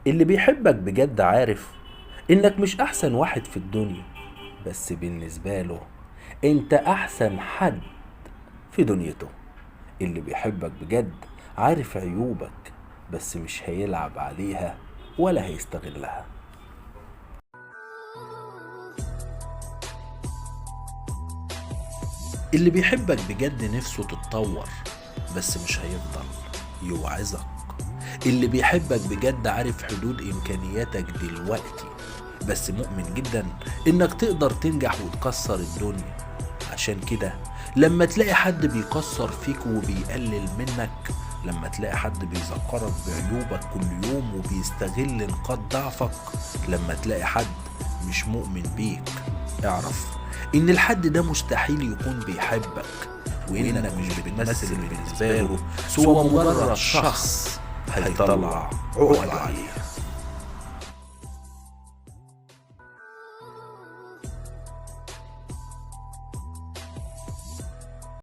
اللي بيحبك بجد عارف إنك مش أحسن واحد في الدنيا، بس بالنسبة له أنت أحسن حد في دنيته. اللي بيحبك بجد عارف عيوبك، بس مش هيلعب عليها ولا هيستغلها. اللي بيحبك بجد نفسه تتطور، بس مش هيفضل يوعظك. اللي بيحبك بجد عارف حدود إمكانياتك دلوقتي، بس مؤمن جدا إنك تقدر تنجح وتكسر الدنيا. عشان كده لما تلاقي حد بيكسر فيك وبيقلل منك، لما تلاقي حد بيذكرك بعيوبك كل يوم وبيستغل نقاط ضعفك، لما تلاقي حد مش مؤمن بيك، اعرف إن الحد ده مستحيل يكون بيحبك، وإنك مش بتمثل بالنسبة له سوى مجرد شخص هيطلع عقده عليه.